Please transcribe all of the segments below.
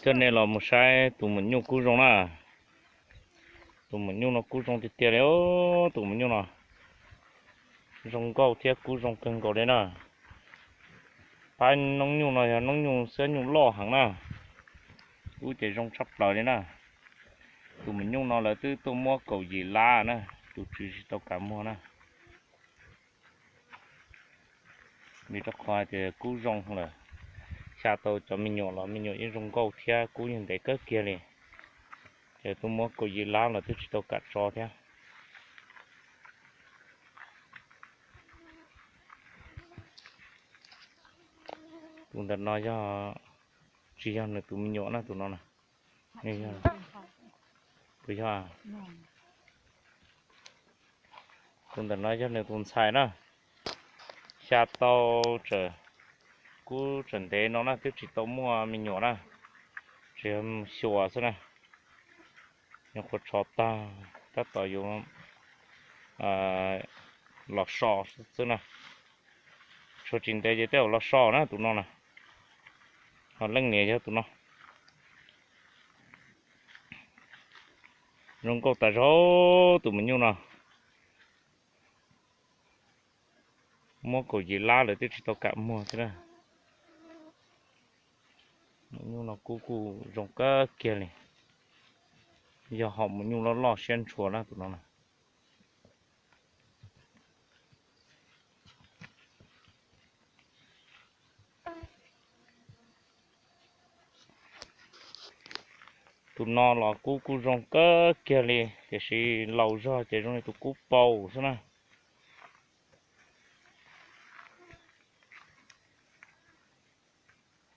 Coj nej los mus saib tus maum nyuj kub zoo na. Tus maum nyuj no kub zoo tiag tiag li. Tus maum nyuj no zoo nkauj thiab kub zoo kawg nkaus li na. Pab noob nyuj no yog noob nyuj xiab nyuj loj heev na. Kub ces zoo tshaj plaws li na. Tus maum nyuj no lawv twb tuaj muab kaum yim lab na, tus tswv tsis tau kam muag na. Vim rau qhov hais tias kub zoo lawm, xya tau cov me nyuam los me nyuam yeej zoo nkauj thiab kub yeej ntev kawg kiag li. Ces tuaj muab kaum yim lab los twb tsis tau kam tso thiab. Tus ntawm no yog, tsis yog nws tus me nyuam na, tus no na. Puas yog? Tus ntawm no yog nws tus ntxhais na. Xya tau, kub tseem ntev no na, twb tsis tau muaj me nyuam na, tsis xyuas xwb na. Nyuam qhuav tshov tag, tab tom yuav los so xwb na. Tshuav tsis ntev ces tej zaum los so na tus no na. Ho leej niam yog tus no. Zoo nkauj tas zog tus maum nyuj no. Muab kaum yim lab lawm twb tsis tau kam muag thiab na. Maum nyuj no kub kuj zoo kawg kiag li. Yog hom maum nyuj loj loj siab ntshua na tus no na. Tus no los kub kuj zoo kawg kiag li, tiam sis laus zog ces zoo li tus kub paus xwb na.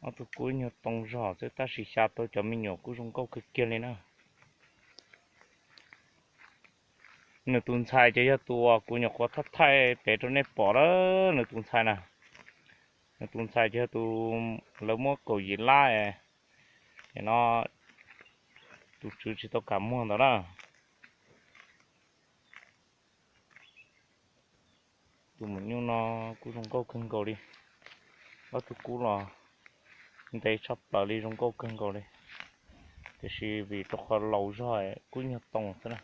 Ob tug kub nyuag toos zog xwb tab sis xya tau cov me nyuam kuj zoo nkauj kawg kiag li na. Nws tus ntxhais ces yog tus uas kuv nyuam qhuav thaij thaij pem rau nej pom lawm, nws tus ntxhais na. Nws tus ntxhais ces yog tus lawv muab kaum yim lab, no tus tswv tsis tau kam muag ntawd na. Tus maum nyuj no kuj zoo nkauj kawg nkaus li. Ob tug kub los ntev tshaj plaws li, zoo nkauj kawg nkaus li, tiam sis vim rau qhov laus zog kub nyuag toos xwb na.